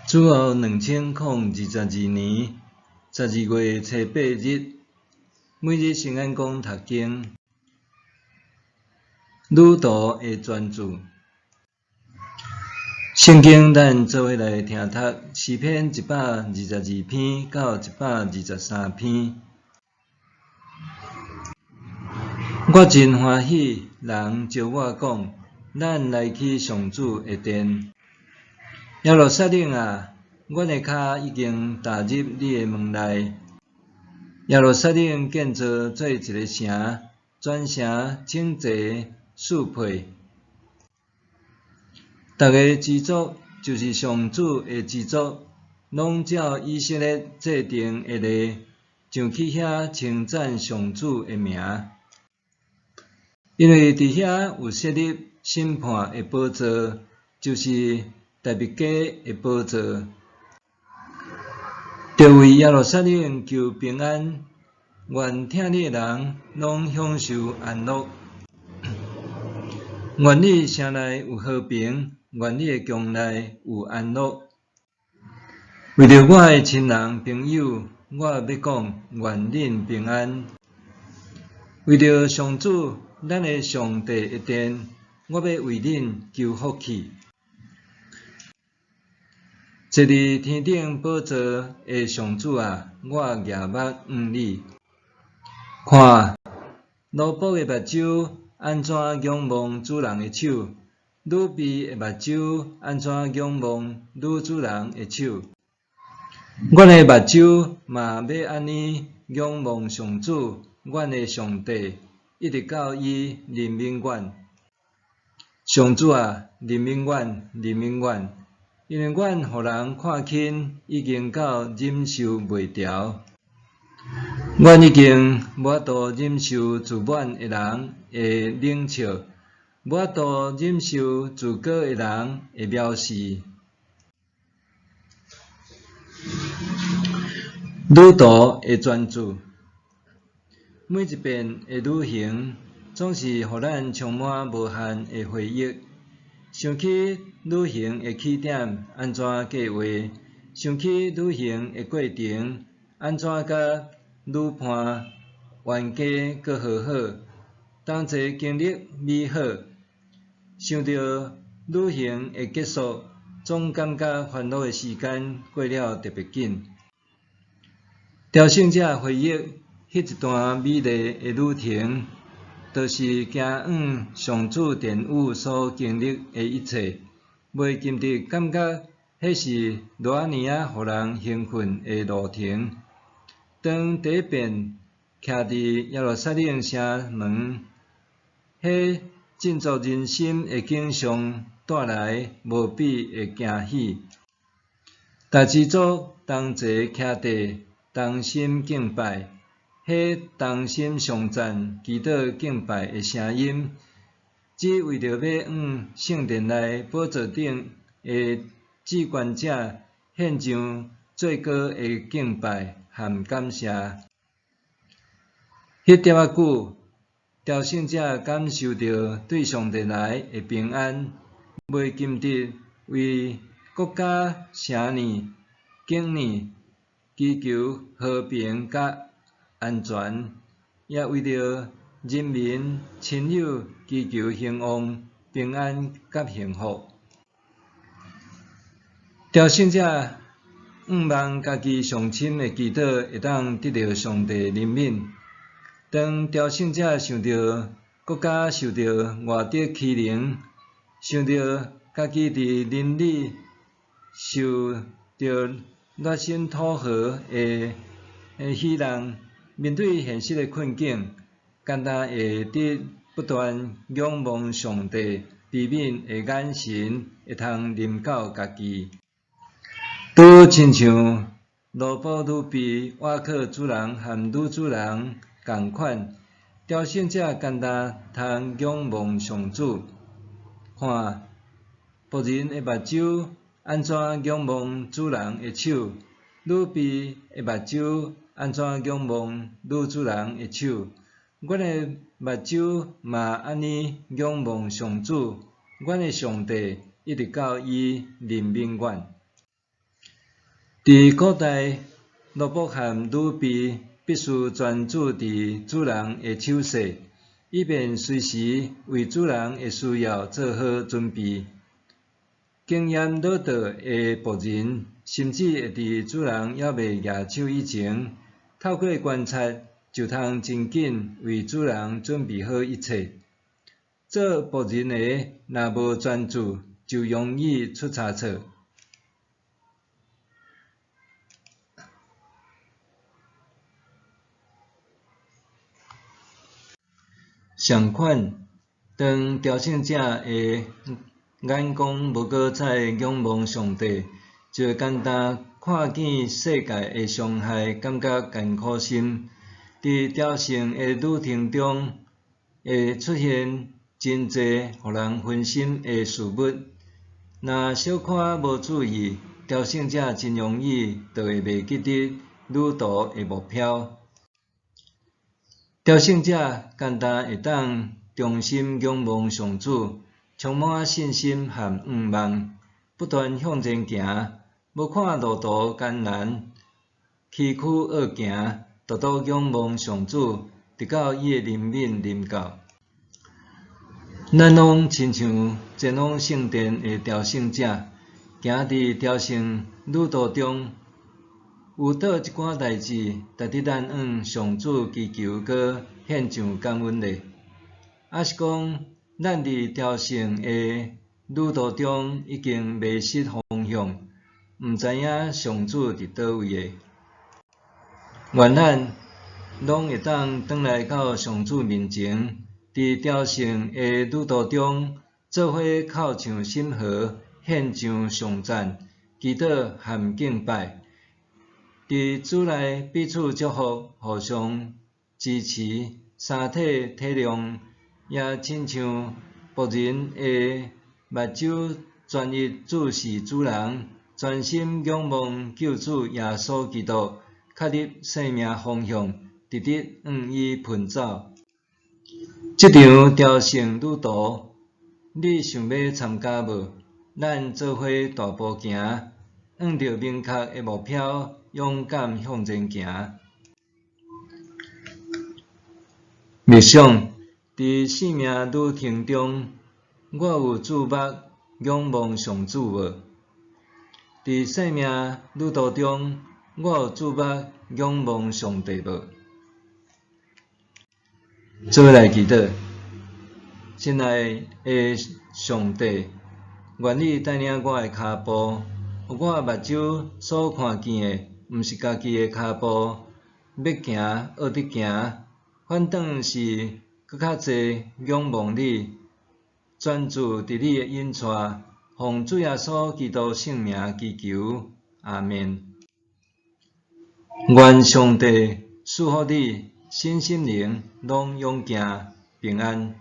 主後2022年12月初8日，每日聖安講讀經，旅途的專注。聖經咱做伙來聽讀詩篇122篇到123篇。我真歡喜，人招我講，咱來去上主的殿。耶路撒冷啊，阮的跤已經踏入你的門內。耶路撒冷建造做一个城，全城整齊適配。逐个支族，就是上主的支族，攏照以色列制定的例，上去遐稱讚上主的名。因為佇遐有設立審判的寶座，就是大衛家的寶座。著為耶路撒冷求平安，願疼你的人攏享受安樂。願你城內有和平，願你的宮內有安樂。為著我的親人朋友，我欲講願恁平安。為著上主咱的上帝的殿，我欲為恁求福氣。坐佇天頂寶座的上主啊，我舉目向你，看，奴僕的目睭按怎仰望主人的手，女婢的目睭按怎仰望女主人的手。阮的目睭嘛欲按呢仰望上主，阮的上帝，一直到伊憐憫阮。上主啊，憐憫阮，憐憫阮！因為阮予人看輕，已經到忍受袂牢。阮已經無法度忍受自滿的人的冷笑，無法度忍受自高的人的藐視。旅途的專注，每一遍的旅行，總是予咱充滿無限的回憶。想起旅行的起點按怎計畫，想起旅行的過程按怎佮旅伴冤家閣和好，同齊經歷美好。想著旅行的結束，總感覺煩惱的時間過了特別緊。朝聖者回憶彼一段美麗的旅程，就是行往上主殿宇所經歷的一切，袂禁得感覺彼是偌爾仔予人興奮的路程。當第一遍徛佇耶路撒冷城門，彼振作人心的景象帶來無比的驚喜。大支族同齊徛地，同心敬拜。彼同心頌讚、祈禱敬拜的聲音，只為著欲向聖殿內寶座頂的至懸者獻上最高的敬拜和感謝。彼點仔久，朝聖者感受著對上帝來的平安，袂禁得為國家城呢、境內祈求和平佮安全，也為著人民親友祈求興旺、平安佮幸福。朝聖者向望家己上深的祈禱會當得著上帝憐憫。當朝聖者想著國家受著外敵欺凌，想著家己佇鄰里受著劣紳土豪的戲弄，面對現實的困境，干焦會得不斷仰望上帝悲憫的眼神，會通臨到家己。拄親像奴僕女婢倚靠主人和女主人仝款，朝聖者干焦通仰望上主，看僕人的目睭按怎仰望主人的手，女婢的目睭按怎仰望女主人的手，阮的目睭嘛按呢仰望上主，阮的上帝，一直到伊憐憫阮。佇古代，奴僕和女婢必須專注佇主人的手勢，以便隨時為主人的需要做好準備。經驗老道的僕人，甚至會佇主人猶未舉手以前，透過觀察就通真緊為主人準備好一切。做僕人的若無專注，就容易出差錯。相款，當朝聖者的眼光無閣再仰望上帝，就會簡單看見世界的傷害，感覺艱苦心。佇朝聖的旅程中，會出現真濟予人分心的事物。若小可無注意，朝聖者真容易就會袂記得旅途的目標。朝聖者簡單會當忠心仰望上主，充滿信心和願望，不斷向前行，無看路途艱難、崎嶇惡行，獨獨仰望上主，直到伊的憐憫臨到。咱攏親像前往聖殿的朝聖者，行佇朝聖旅途中，有佗一寡代誌值得咱向上主祈求，閣獻上感恩呢？抑是講，咱佇朝聖的旅途中已經迷失方向，毋知影上主佇佗位的？願咱攏會當轉來到上主面前，佇朝聖的旅途中，做伙哭唱心和，獻上頌讚、祈禱和敬拜。佇主內彼此祝福，互相支持，相體體諒，也親像僕人的目睭專一注視主人，專心仰望救主耶穌基督，確立生命方向，直直向伊奔走。這場朝聖旅途，你想欲參加無？咱做伙大步行，向著明確的目標，勇敢向前行。默想，佇生命旅程中，我有注目仰望上主無？佇生命旅途中，我有注目仰望上帝無？做伙來祈禱，親愛的上帝，願你帶領我的跤步，予我目睭所看見的，毋是家己的跤步，欲行學得行，反轉是閣較濟仰望你，專注佇你的引帶，奉主耶穌基督聖名祈求，阿們。願上帝賜福你，身心靈攏勇健平安。